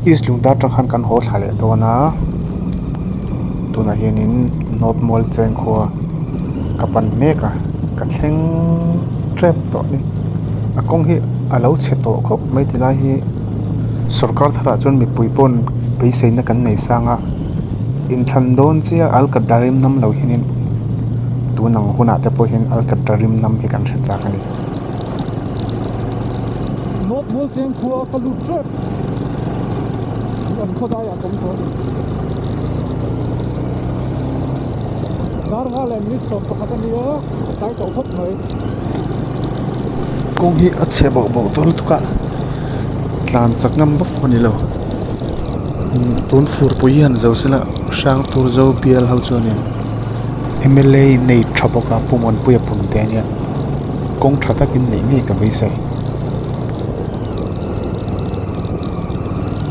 East Lungdar atang khan kan haw thla leh dawn a tunah hianin North Mualcheng khua ka pan mek a ka thleng tep tawh a ni a kawng hi a lo chhe tawh khawp mai ti lai hi sawrkar tharah chuan mipui pawn beiseina kan nei sang a inthlan dawn chiah alkatra rim nam lo hianin tun ang hunah te pawh hian alkatra rim nam hi kan hre chak a ni. North Mualcheng khua ka lut tep an khawdaiah ka awm tawh a ni. Dar nga leh minute 11 a nia tlai tawh khawp mai. Kawng hi a chhe bauh bauh tawh lutuk a tlan chak ngam vak pawh a ni lo tun furpui hi han zo sela hrang tur zo bial ho chuanin M L A nei tha bawk a Pu Muanpuia Punte a nia. Kawng tha takin neih ngei ka beisei.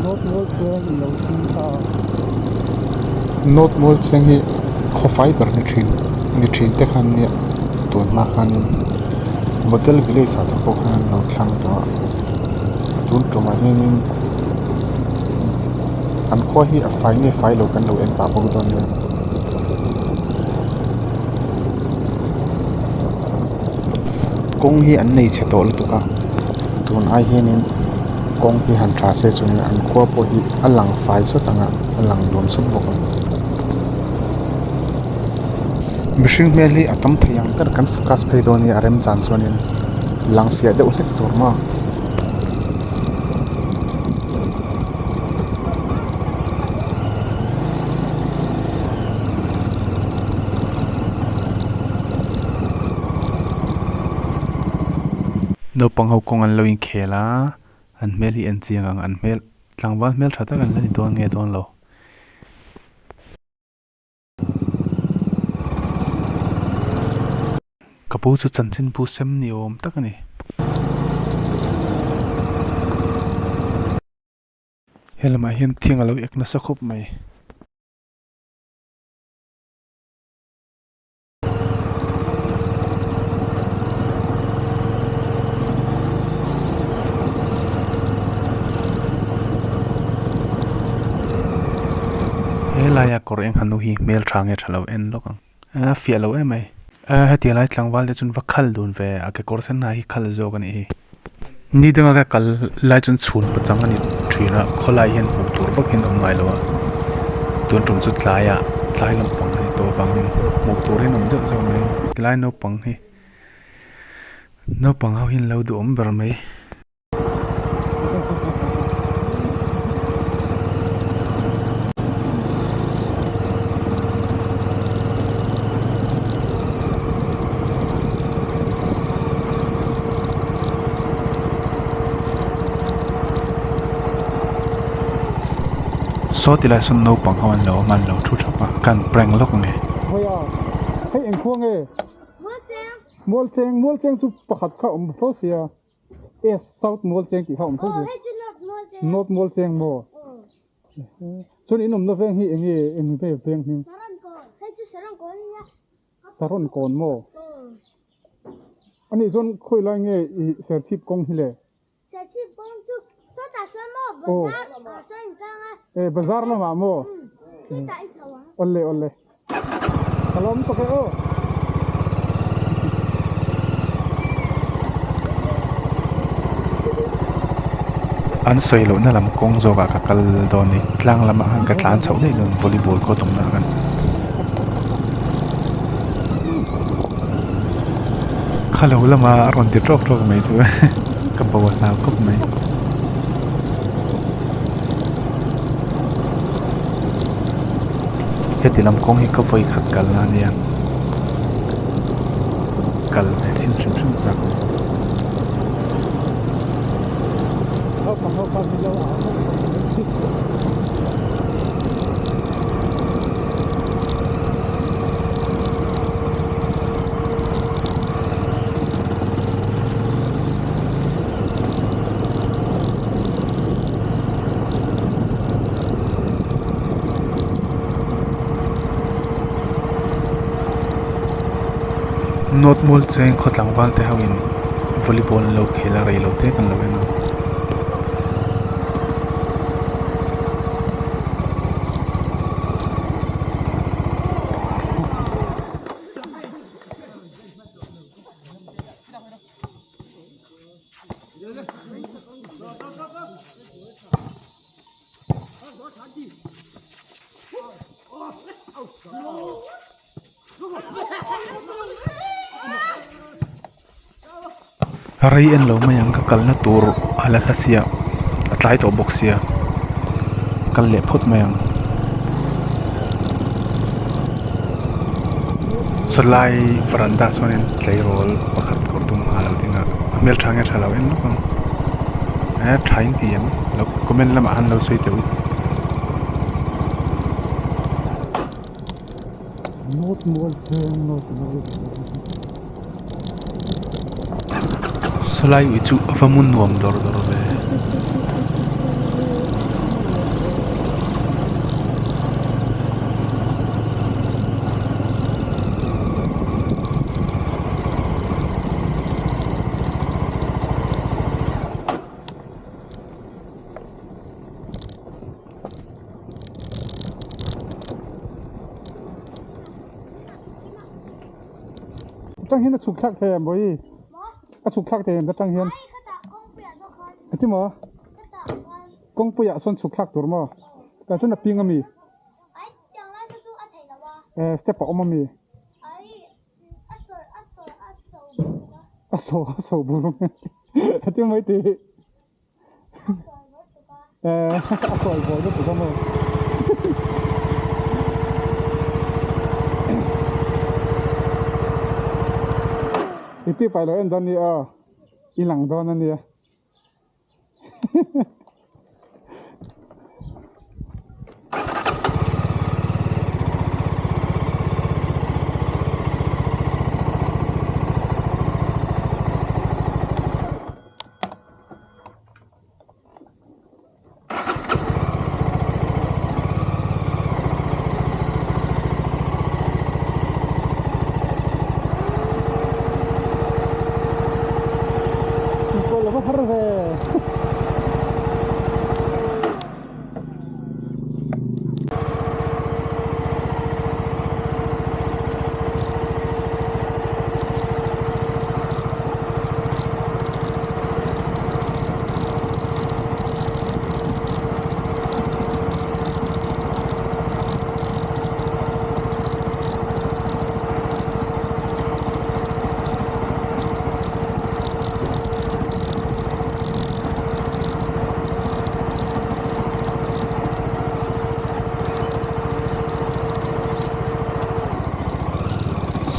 North Mualcheng in lo thleng ta. North Mualcheng hi khaw fai ber ni thin ni thin te khan nia tun hma khanin model village ah te pawh khan an lo thlang tawh a tun tumah hianin an khua hi a fai nge fai lo kan lo en pah bawk dawn nia. Kawng hi an nei chhe tawh lutuk a tun ai hianin kawng hi han tha se chuan an khua pawh hi a lang fai sawt ang a a lang nuam sawt bawk ang mihring hmel hi a tam thei ang ber kan focus phei dawn nia a remchan chuanin lang fiah deuh hlek tur maw. Naupang ho kawng an lo inkhel a an hmel hi en chiang ang an hmel tlangval hmel tha tak an la ni dawn nge dawn lo. Ka pu chu chanchin pu sem ni awm tak a ni. He lamah hian thing a lo ek nasa khawp mai. He laia kawr eng hanu hi hmel tha nge tha lo en lawk ang a fiah lo em mai a hetiang lai tlangval te chuan va khal dun ve a kekawr sen ha hi khal zawk a nih hi ni danga ka kal lai chuan chhun pachang a ni thin a khawlai hian hmuh tur vak hian a awm ngai lo a tun tum chu tlaiah tlai lampang a ni tawh avangin hmuh tur hian a awm zeuh zeuh mai tilai naupang hi naupang ho hian lo duhawm ber mai. Saw ti lai sawn naupang ho an lo awm a an lo thu thap a ka han prank lawk ang e. Hawiah hei eng khua nge? Mualcheng Mualcheng chu pakhat kha awm fo sia S South Mualcheng tih kha awm fo sia North Mualcheng maw? Chuan in awmna veng hi eng nge eng nge veng hming? Saron kawn maw? Anih chuan khawi lai nge i Serchhip kawng hi le? Serchhip kawng chu sawtah sawn maw bazar ah sawn in kang a. E bazar lamah maw? Khitah i chho ang. Awle awle. Ka lawm tawk e aw. An sawi lohna lam kawng zawkah ka kal dawn ni tlang lamah khan ka tlan chhoh daih dawn volleyball court awmna khan. Khalo lama a rawn ti tawk tawk mai chu ka bo a hlau khawp mai. Heti lam kawng hi ka vawi khat kalna a nia kal ve chhin hrim hrim chak. Nawt mual cheng khaw tlangval te ho in volleyball an lo khel a rei lo te kan lo en ang. Rei en lo mai ang ka kalna tur a la hla sia a tlai tawh bawk sia kal leh phawt mai ang. Sawlai varanda sawn tleirawl pakhat kawr dum ha lo ding a a hmeltha nge tha lo en lawk ang eh tha in ti em lo comment lamah han lo sawi teh u. Sawlai ui chu a va mu nuam dawr dawr ve. Tang hian a chhuk thlak thei em bawihi a chhuk thlak thei em ta tang hian ati maw kawngpui ah sawn chhuk thlak tur maw tah chuan a ping ami eh step a awm ami a saw a saw bur ati mai tih. Eh, a sawi buai lutuk a maw. I tih pai lo en dawn ni aw, i lang dawn a nia. Har ve.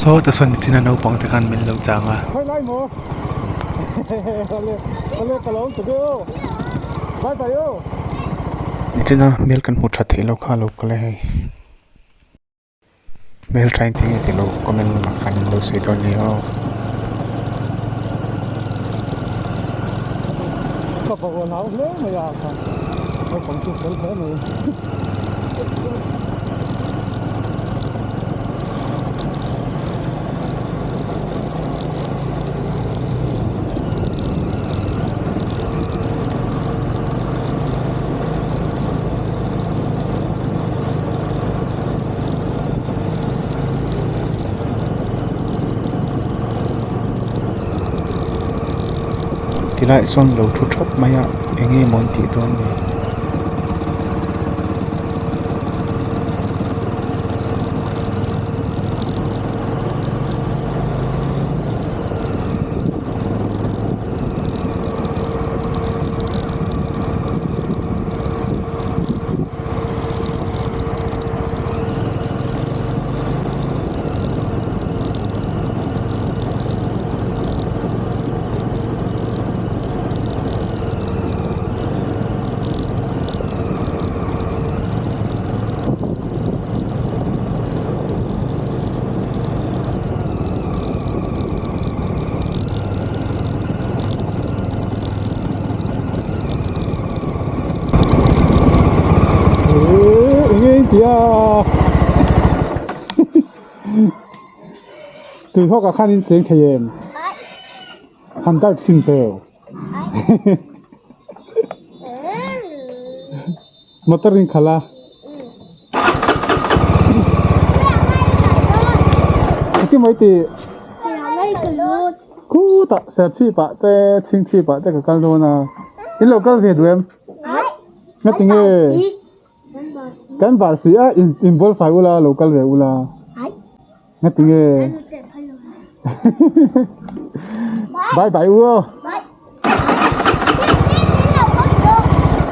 Saw te sawn nichina naupang te khan min lo chang a. Khawi lai maw? Awle awle ka lo awm ta deuh aw. Bye bye aw. Nichina hmel kan hmu tha theih lo kha a lo kal a hei. Hmel tha in tinge tih lo comment lamah khan in lo sawi dawn nia aw. Ka va hlau hle mai a kha naupang chu fel hle mai. Tilai sawn lo thu thap mai a eng nge maw an tih dawn ni. Tui hawk ah khan in cheng thei em? Han dive chhin teu. Motor in khalh a. Engtin mai tih? Khutah serchhip ah te chhingchhip ah te ka kal dawn a. In lo kal ve duh em? Ngatinge? Kan bar si a in inbual fai ula lo kal ve ula. Ngati nge. Bye bye u aw.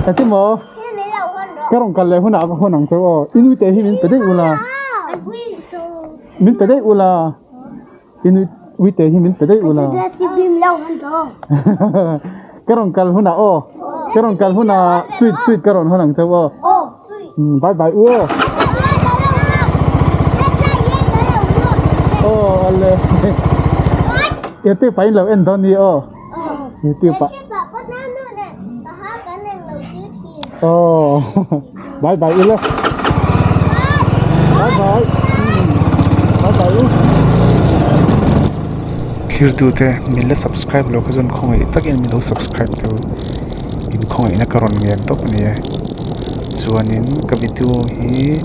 Ati maw? Ka rawn kal leh hunah ka hawn ang chauh aw. I nui te hi min pe daih ula. Min pe daih ula. I nui uite hi min pe daih ula. Ka rawn kal hunah aw. Ka rawn kal hunah sweet sweet ka rawn hawn ang chauh aw. Bye bye u aw. Aw ale. Youtube ah in lo en dawn ni aw. Youtube ah. Aw bye bye ila. Bye bye. Bye bye u. Thirtute min la subscribe lo kha chuan khawngaih takin min lo subscribe teu in khawngaihna ka rawn ngen tawp a ni e chuanin ka video hi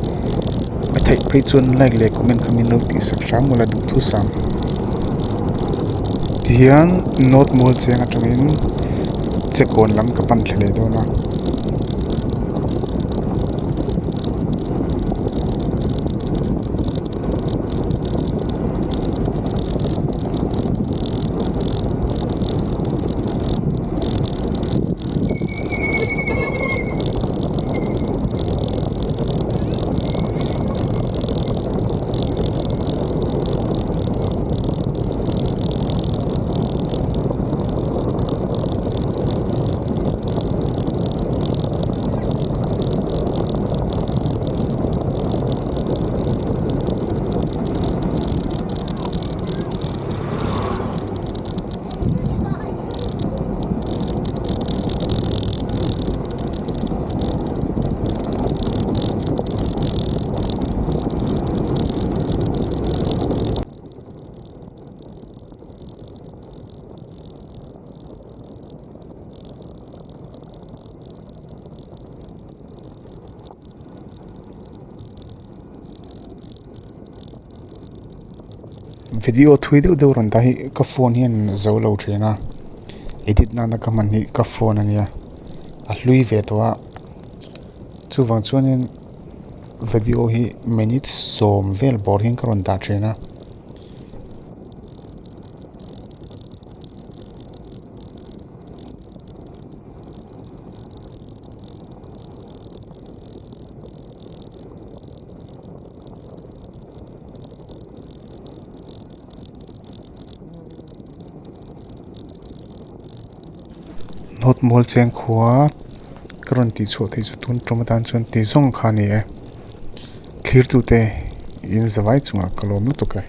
a theih phei chuan like leh comment kha min lo tih sak hram ula duhthusam tihian note mual cheng atangin chekawn lam ka pan thla leh dawn a. Video thui deuh deuh rawn dah hi ka phone hian zo lo thin a edit nana ka hman hi ka phone a nia a hlui ve tawh a chuvang chuanin video hi minute sawm vel bawr hian ka rawn dah thin a. Note mual cheng khua ka rawn tih chhuah theih chu tun tum atan chuan ti zawng kha a ni e thlir tute in zavai chungah ka lawm lutuk e.